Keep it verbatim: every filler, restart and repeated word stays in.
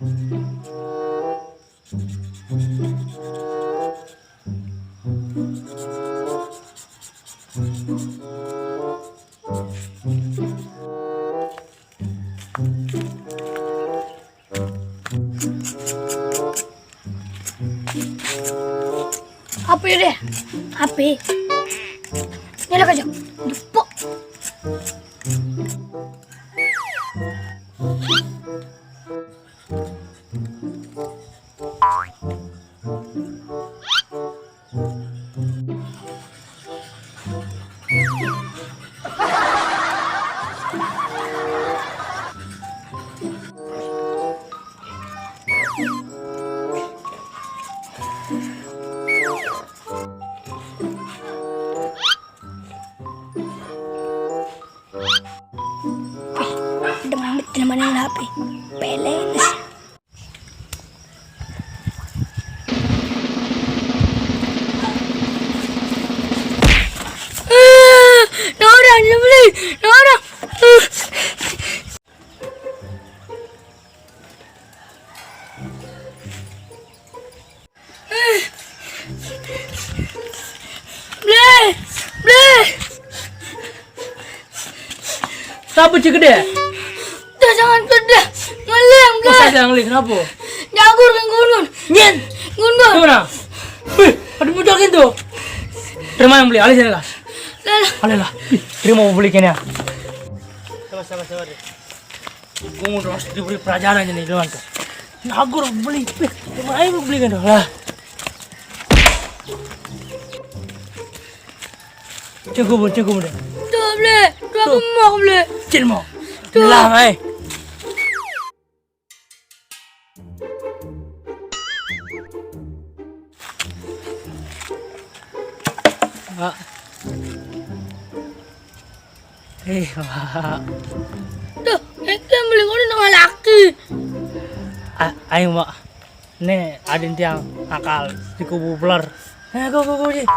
Apa ya deh? Apa? Ini lah kacang. Depok. Demit na man ang lapi. Peles. Ah, naora, nabeli, naora. Ah. Ble, ble. Kenapa cik gede? Dah jangan gede. Ngeleng, ble. Masa jangan ngeleng, kenapa? Jagur kan gunun. Nyen. Gunun. Gimana? Wih, ada mudakin tuh. Terima yang beli, alih sana lah. Lah, lah. Alih lah. Ih, terima mau beli kene. Sabar, sabar, sabar. Gua mau harus diberi pelajaran ini, gimana tuh? Jagur beli. Wih, terima aja beli kan tuh. Lah. Cukup, cukup deh. Tuh, ble. Tuh, aku mau, ble. Cil mau. Tuh. Lah, mai. Pak. Eh, Pak. Tuh, itu yang beli kono nang laki. A-, ayo, Pak. Nih, ada tiang nakal di kubu beler. Eh, go, go, go, Ji.